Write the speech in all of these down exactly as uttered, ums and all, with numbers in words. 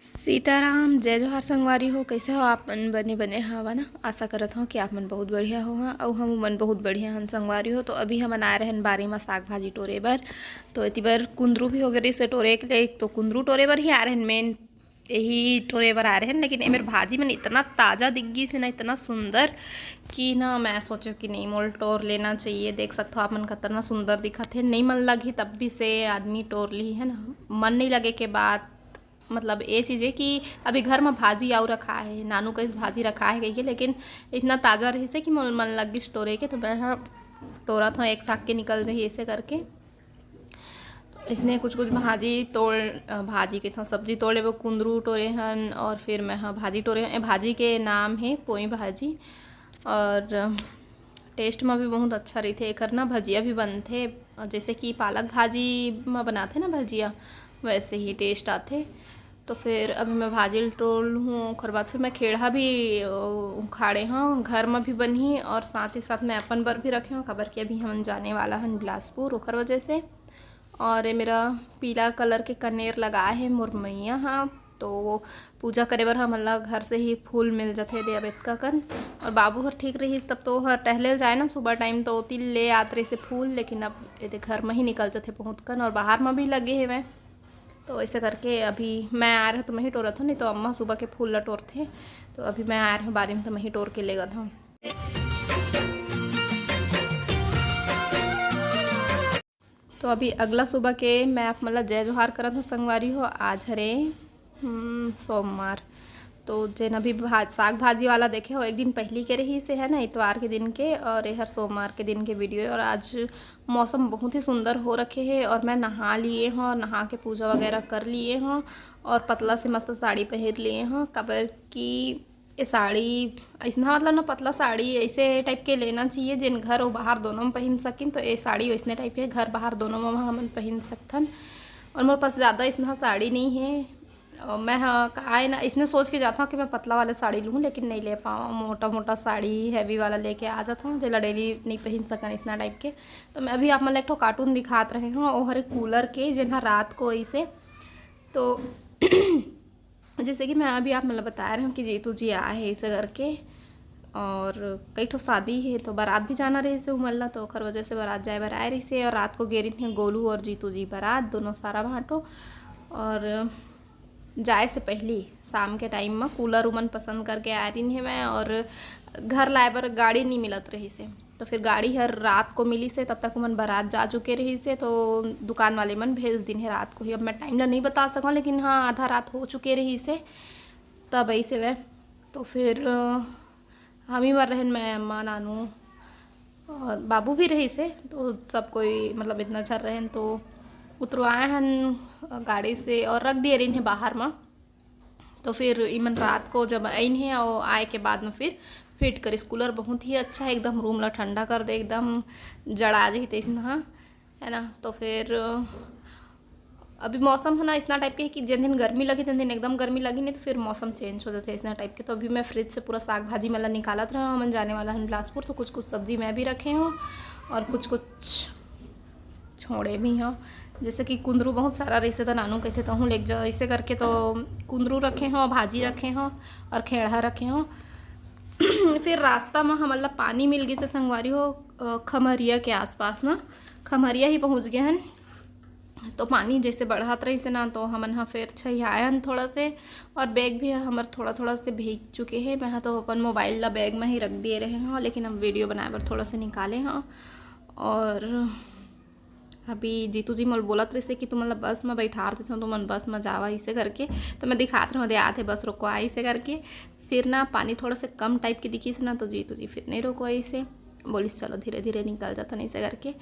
सीताराम, जय जोहार संगवारी हो। कैसे हो आप मन? बने बने हवा ना? आशा करत हो कि आप मन बहुत बढ़िया हो हा, अउ हम मन बहुत बढ़िया हन संगवारी हो। तो अभी हमन आए रहन बारी म साग भाजी टोरे बर। तो एती बर कुंदरू भी हो गए रहिसे टोरे के लिए, तो कुंदरू टोरे बर ही आए रहन, मेन यही टोरे बर आए रहन। लेकिन एमेर भाजी मन इतना ताजा दिख गई से ना, इतना सुंदर कि ना मैं सोचो कि नहीं, मोल टोर लेना चाहिए। देख सकते हो आप मन, कितना सुंदर दिखत है। नहीं मन लगी तब भी से आदमी टोर ली है ना, मन नहीं लगे के बाद मतलब ये चीज़ है कि अभी घर में भाजी आऊ रखा है, नानू कइस भाजी रखा है कहिके, लेकिन इतना ताज़ा रहिसे कि मोल मन लग गिस टोरे के, तो मैं हा टोरत हूँ, एक साग के निकल जाही ऐसे करके। इसने कुछ कुछ भाजी तोड़, अ, भाजी के था, सब्जी तोड़े वो कुंदरू टोरे हन, और फिर मैं हा भाजी टोरे हन। ए, भाजी के नाम है पोई भाजी, और टेस्ट में भी बहुत अच्छा रहिथे। एकर ना भजिया भी बनथे, जैसे कि पालक भाजी में बनाथे ना भजिया, वैसे ही टेस्ट आथे। तो फिर अभी मैं भाजी ल टोर लूँ, ओकर बाद फिर मैं खेड़हा भी, अ, उखाड़े हूँ, घर में भी बनही और साथ ही साथ मैं अपन बर भी रखे हूँ, काबर कि अभी हमन जाने वाला हन बिलासपुर, ओकर वजह से। और ये मेरा पीला कलर के कनेर लगा है मोर मैया हा, तो वो पूजा करे बर हमन ला घर से ही फूल मिल जाथे दे अब एतका कन। और बाबू हर ठीक रहिस तब तो हर टहले ल जाए ना सुबह टाइम, तो ओती ले आत रहिसे फूल, लेकिन अब एदे घर में ही निकल जाथे बहुत कन और बाहर में भी लगे हेवय। तो ऐसे करके अभी मैं आ रहा तो मैं ही टोरत हूँ, नहीं तो अम्मा सुबह के फूल ला टोरथे। तो अभी मैं आ रहा हूँ बारी में तो मैं ही टोर के लेगत हूँ। तो अभी अगला सुबह के मैं आप मन ला जय जोहार करत हूँ संगवारी हो। आज हरे, हम्म, सोमवार। तो जेन अभी भाज-, साग भाजी वाला देखे हो, एक दिन पहली के रहिसे है ना, इतवार के दिन के, और ये हर सोमवार के दिन के वीडियो है। और आज मौसम बहुत ही सुंदर हो रखे है और मैं नहा लिए हूँ और नहा के पूजा वगैरह कर लिए हूँ और पतला से मस्त साड़ी पहन लिए हूँ, काबर कि ये साड़ी ऐसना, मतलब ना, पतला साड़ी ऐसे टाइप के लेना चाहिए जेन घर और बाहर दोनों में पहन सकिन। तो ये साड़ी वैसने टाइप के घर बाहर दोनों में हमन पहन सकथन। और मोर पास ज़्यादा ऐसना साड़ी नहीं है। और मैं, हाँ, आए ना, इसने सोच के जाता हूँ कि मैं पतला वाला साड़ी लूँ, लेकिन नहीं ले पावा। मोटा मोटा साड़ी हैवी वाला लेके आ जाता हूँ, जेला डेली नहीं पहन सकन, ऐसना टाइप के। तो मैं अभी आप मन ला एक ठो कार्टून दिखात रहे हूँ, वो हर कूलर के, जेन ह रात को ऐसे, तो जैसे कि मैं अभी आप मन ला बता रहे हूँ कि जीतू जी आए हैं ऐसे करके, और कई ठो शादी है तो बारात भी जाना रहिसे उमन ला, तो ओकर वजह से बारात जाए बर आए रहिसे। और रात को गे रहिन हे गोलू और जीतू जी बारात, दोनों सारा भांटो। और जाए से पहली शाम के टाइम में कूलर उमन पसंद करके आए रहिन हे मैं, और घर लाए बर गाड़ी नहीं मिलत रहिसे, तो फिर गाड़ी हर रात को मिलिसे, तब तक उमन बारात जा चुके रहिसे, तो दुकान वाले मन भेज दिन हे रात को ही। अब मैं टाइम ला नहीं बता सकूँ, लेकिन हाँ, आधा रात हो चुके रहिसे तब ऐसे वह। तो फिर, अ, हम ही बर रहन, मैं, अम्मा, नानू और बाबू भी रहिसे, तो सब कोई, मतलब, इतना झन रहन, तो उतरवाए हन गाड़ी से और रख दिए रहिन हे बाहर में। तो फिर इमन रात को जब आइन हे और आए के बाद में फिर फिट करिस। कूलर बहुत ही अच्छा है, एकदम रूम ला ठंडा कर दे, एकदम जड़ा आ जाही तैसना, है ना। तो फिर अभी मौसम है ना इतना टाइप के है कि जिन दिन गर्मी लगी, तिन दिन एकदम गर्मी लगी, नहीं तो फिर मौसम चेंज हो जाते हैं इतना टाइप के। तो अभी मैं फ्रिज से पूरा साग भाजी मन ला निकालत रहा हूँ, हमन जाने वाला है बिलासपुर, तो कुछ कुछ सब्जी मैं भी रखे हूँ और कुछ कुछ छोड़े भी हूँ। जैसे कि कुंदरू बहुत सारा रहिसे, तो नानू कहते तो हूँ ले जाओ, ऐसे करके तो कुंदरू रखे हूँ, भाजी रखे हूँ और खेड़हा रखे हूँ। फिर रास्ता में हमन ला पानी मिल गइसे संगवारी हो, अ, खमरिया के आसपास ना, खमरिया ही पहुँच गए हैं। तो पानी जैसे बढ़त रहिसे ना, तो हमन ह फिर छहियायन थोड़ा से, और बैग भी हमर थोड़ा थोड़ा से भीग चुके हैं। मैं ह तो अपन मोबाइल ला बैग में ही रख दिए रहे हूँ, लेकिन अब वीडियो बनाए बर थोड़ा से निकाले हूँ। और अभी जीतू जी मोल बोलत रहिसे कि तुमन ला बस में बैठार देथों, तुमन बस में जावा, इसे करके। तो मैं दिखात रहूँ, दे आते बस रुकवा, इसे करके। फिर ना पानी थोड़ा से कम टाइप के दिखिस ना, तो जीतू जी फिर नहीं रुकवाइसे, बोलिस, "चलो धीरे धीरे निकल जाथन," इसे करके।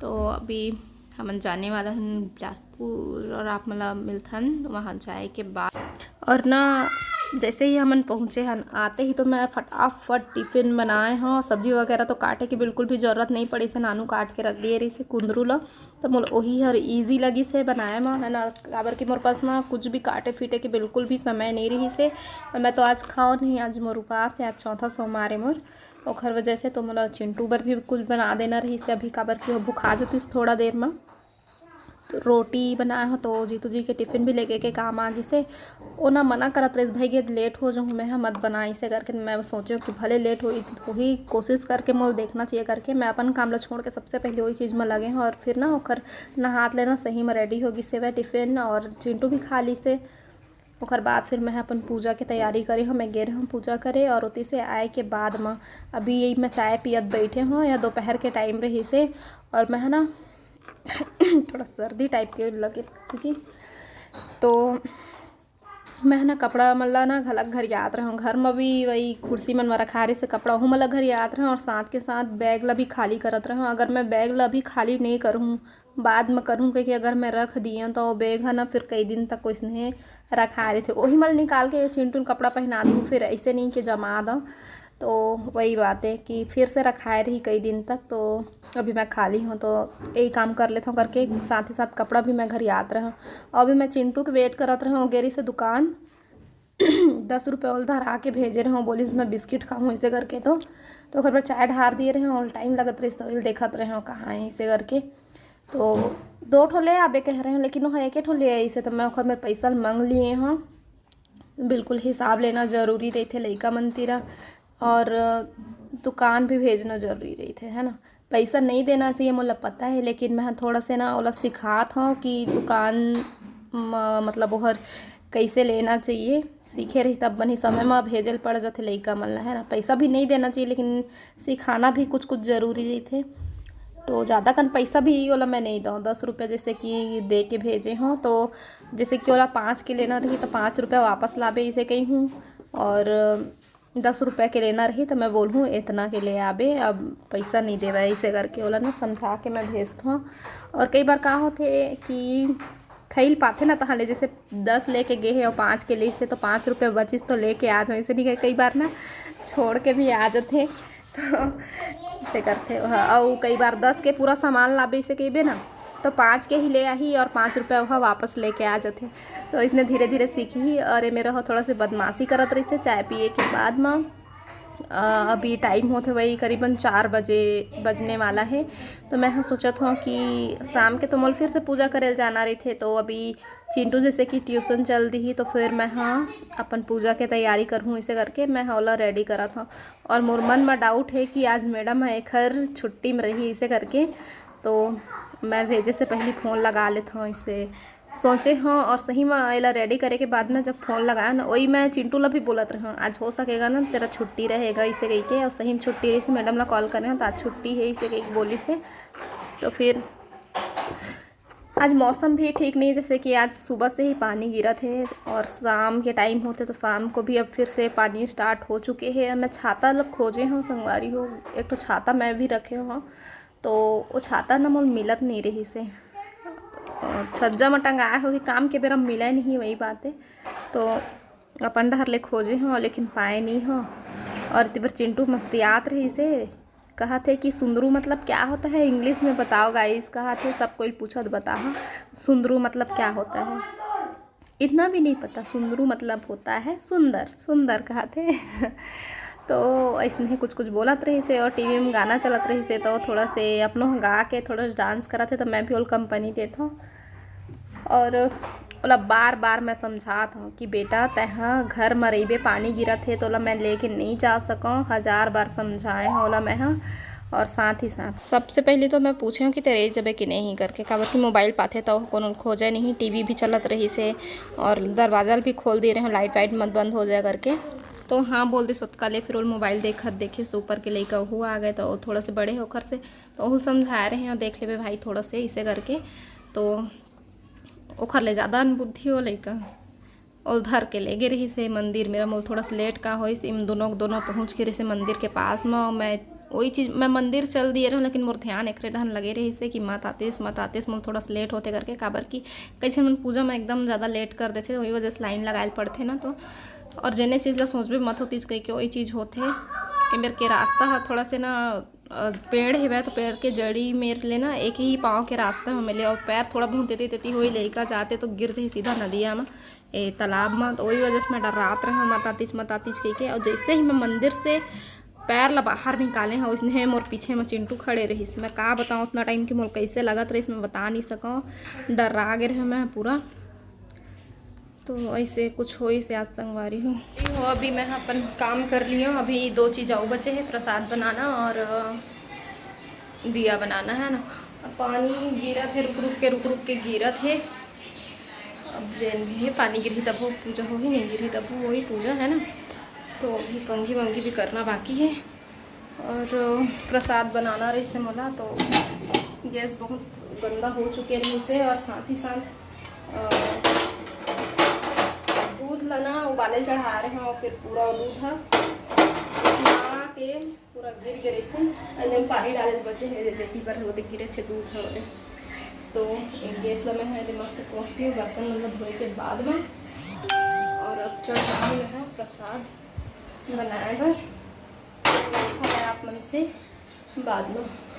तो अभी हमन जाने वाला हन बिलासपुर और आप मन ला मिलथन वहाँ जाए के बाद। और ना जैसे ही हमन पहुँचे हन, आते ही तो मैं फटाफट टिफिन बनाए हूँ। सब्जी वगैरह तो काटे के बिल्कुल भी जरूरत नहीं पड़ी, से नानू काट के रख दिए रहिसे कुंदरू ला। तो मोला ओही हर ईजी लगिस हे बनाए म, है ना, काबर कि मोर पास ना कुछ भी काटे पीटे के बिल्कुल भी समय नहीं रहिसे। और मैं तो आज खाओ नहीं, आज मोर उपास है, आज चौथा सोमवार है मोर। ओखर वजह से तो मोला चिंटू बर भी कुछ बना देना रहिसे अभी, काबर कि वो भुखा जतिस थोड़ा देर म। रोटी बनाए हों, तो जीतू जी के टिफिन भी लेके के काम आ गिसे। ओना मना करत रहिस, "भाई गे लेट हो जाहूँ मैं ह, मत बना," इसे करके। मैं सोचे कि भले लेट होही, कोशिश करके मोला देखना चाहिए करके मैं अपन काम ला छोड़ के सबसे पहले वही चीज़ में लगे हों। और फिर ना ओकर नहात ले ना सही में रेडी हो गिसे वह टिफिन, और चिंटू भी खा लिसे। ओकर बाद फिर मैं अपन पूजा के तैयारी करे हों, मैं गे रहे हों पूजा करे। और ओती से आए के बाद में अभी यही मैं चाय पियत बैठे हों, या दोपहर के टाइम रहिसे, और मैं ह ना थोड़ा सर्दी टाइप के लगे जी, तो मैं ह ना कपड़ा मन ला ना घलक घरियात रहे हों। घर में भी वही कुर्सी मन में रखा रहिसे कपड़ा, ओहू मन ला घरियात रहे हों, और साथ के साथ बैग ला भी खाली करत रहे हों। अगर मैं बैग ला भी खाली नहीं करहूँ, बाद में करहूँ, क्योंकि अगर मैं रख दिए तो वो बैग ह ना फिर कई दिन तक वइसने रखा रहिथे। ओही मन निकाल के चिंटू ल कपड़ा पहना दूँ, फिर ऐसे नहीं कि जमा दो। तो वही बात है कि फिर से रखाए रही कई दिन तक। तो अभी मैं खाली हों, तो यही काम कर लेत हों करके साथ ही साथ कपड़ा भी मैं घरियात रहे हों। और अभी मैं चिंटू के वेट करत रहे हों, गे रहिसे दुकान, दस रुपये ओला धरा के भेजे रहे हों, बोलिस मैं बिस्किट खाहूँ, इसे करके। तो तो ओकर बर चाय ढार दिए रहे हों, और टाइम लगत रहिस, तो ओला देखत रहे हों कहाँ है, इसे करके। तो दो ठो ले आबे कह रहे हों, लेकिन ओह एके ठो ले आइसे, तो मैं ओकर मेर पैसा ल मांग लिए हों। बिल्कुल हिसाब लेना जरूरी रहिथे लइका मन तीरा, और दुकान भी भेजना जरूरी रहिथे, है ना। पैसा नहीं देना चाहिए, मोला पता है, लेकिन मैं थोड़ा से ना ओला सिखात हों कि दुकान म-, मतलब ओहर कैसे लेना चाहिए, सीखे रही तब बनी समय में भेजल पड़ जाथे लइका मन ला, है ना। पैसा भी नहीं देना चाहिए, लेकिन सिखाना भी कुछ कुछ जरूरी रहिथे। तो ज़्यादा कन पैसा भी ओला मैं नहीं दौं, दस रुपये जैसे कि दे के भेजे हों, तो जैसे कि ओला पाँच के लेना रही तो पाँच रुपये वापस लाबे, इसे कही हूँ। और दस रुपये के लेना रही तो मैं बोलहूँ इतना के ले आबे, अब पैसा नहीं देवे, इसे करके ओला ना समझा के मैं भेजत हों। और कई बार का होथे कि खइल पाथे ना, तहाँ ले जैसे दस लेके गे हे और पाँच के लेसे तो पाँच रुपये बचिस तो लेके आ जाओ, ऐसे नहीं कई बार ना छोड़ के भी आ जाथे। तो इसे करथे ओह। अउ कई बार दस के पूरा सामान लाबे इसे कहिबे ना, तो पाँच के ही ले आही और पाँच रुपये ओह वापस लेके आ जाथे। तो इसने धीरे धीरे सीखी। और ये मेरा हो थोड़ा सी बदमाशी करत रहिसे चाय पिए के बाद में। अ, अभी टाइम होथे वही करीबन चार बजे बजने वाला है। तो मैं ह सोचत हों कि शाम के तो मोल फिर से पूजा करे ल जाना रहिथे, तो अभी चिंटू जैसे कि ट्यूशन चल दिही, तो फिर मैं ह अपन पूजा के तैयारी करहूँ, इसे करके मैं ह ओला रेडी करत हों। और मोर मन में डाउट है कि आज मैडम ह एखर छुट्टी में रही, इसे करके। तो मैं भेजे से पहली फ़ोन लगा लेत हों इसे, सोचे हों। और सही में एला रेडी करे के बाद ना जब फ़ोन लगाया ना, वही मैं चिंटू ला भी बोलत रहे हों, "आज हो सकेगा ना, तेरा छुट्टी रहेगा," इसे कही के। और सही में छुट्टी रहिसे, मैडम ला कॉल करे हों तो आज छुट्टी है इसे कही के बोलिसे। तो फिर आज मौसम भी ठीक नहीं, जैसे कि आज सुबह से ही पानी गिरत हे और शाम के टाइम होथे तो शाम को भी अब फिर से पानी स्टार्ट हो चुके हे। मैं छाता ल खोजे हों संगवारी हो, एक ठो छाता मैं भी रखे हों, तो वो छाता ना मोल मिलत नहीं रहिसे। और छज्जा म टंगाए होही, काम के बेरा मिले नहीं, वही बात है। तो अपन डहर ले खोजे हों, लेकिन पाए नहीं हों। और एती बर चिंटू मस्तियात रहिसे, कहत हे कि सुंदरू मतलब क्या होता है, इंग्लिश में बताओ गाइस, कहत हे, सब कोई पूछत बताहा, सुंदरू मतलब क्या होता है। इतना भी नहीं पता, सुंदरू मतलब होता है सुंदर, सुंदर कहत हे। तो ऐसने कुछ कुछ बोलत रहिसे और टीवी में गाना चलत रहिसे, तो थोड़ा से अपनो गा के थोड़ा सा डांस करत हे, तो मैं भी ओला कंपनी देत हों। और ओला बार बार मैं समझात हों कि बेटा, तैं घर म रहिबे, पानी गिरत हे, तो ओला मैं लेके नहीं जा सकों। हजार बार समझाए हों ओला मैं ह। और साथ ही साथ सबसे पहले तो मैं पूछे हों कि तैं रहि जबे कि नहीं करके, काबर कि मोबाइल पाथे तो कोनो खोजे नहीं, टीवी भी चलत रहिसे और दरवाजा भी खोल दे रहे हों, लाइट वाइट मत बंद हो जाए करके। तो हाँ बोल दिस ओतका ले, फिर ओला मोबाइल देखत देखे से ऊपर के लइका हुआ आ गए, तो थोड़ा से बड़े होकर से तो ओहू समझाए रहे हों, देख लेबे भाई थोड़ा से इसे करके। तो ओखर ले ज़्यादा अनबुद्धि हो लइका। ओला धर के ले गे रहिसे मंदिर मेरा, मोल थोड़ा सा लेट का होइस, इम दोनों, दोनों पहुँच के रहिसे मंदिर के पास में। मैं वही चीज़, मैं मंदिर चल दिए रहे हों, लेकिन मोर ध्यान एकरे डहन लगे रहिसे कि मत आतिस, मत आतिस, मोल थोड़ा सा लेट होथे करके, काबर कि कई झन मन पूजा में एकदम ज़्यादा लेट कर देथे, वही वजह से लाइन लगाए ल पड़थे ना। तो और जेने चीज़ ला सोचबे मत होतिस कहिके वही चीज़ होथे। ए मेर के रास्ता ह थोड़ा से ना अ, पेड़ हेवय, तो पेड़ के जड़ी मेर ले ना एक ही पाँव के रास्ता ह मिले, और पैर थोड़ा बहुत एती तेती होई, लइका जाते तो गिर जाही सीधा नदिया म, ए, तालाब म। तो वही वजह से मैं डर्रात रहे हों, मत आतिस, मत आतिस कहिके। और जैसे ही मैं मंदिर से पैर ला बाहर निकाले हव, उसने मोर पीछे में चिंटू खड़े रहिस। मैं का बताऊँ, उतना टाइम के मोर कैसे लगत रहिस, मैं बता नहीं सकूँ। डर्रा गे रहे मैं पूरा। तो ऐसे कुछ होइस आज संगवारी हो। हो, अभी मैं अपन काम कर लियो। अभी दो चीज अउ बचे हे, प्रसाद बनाना और, अ, दिया बनाना है ना। और पानी गिरत हे, रुक रुक के, रुक रुक के गिरत हे। अब जेन भी हे, पानी गिरही तब वो पूजा होही, नहीं गिरही तब वो वही पूजा है ना। तो अभी कंघी वंघी भी करना बाकी है। और, अ, प्रसाद बनाना रहिस हे मोला, तो गैस बहुत गंदा हो चुके रहिस हे। और साथ ही साथ, अ, दूध ला ना उबाले चढ़ा रहे हो, फिर पूरा दूध ह उबला के पूरा गिर गे रहिस हे। अइले पानी डाले ल बचे हे, देती पर वो गिरे छे दूध ह। तो एक गैस ला मैं है मस्त पोंछ के बर्तन मतलब धोए के बाद में, और अब चढ़ाने है प्रसाद बनाए बर। देखा है आप मन से बाद में।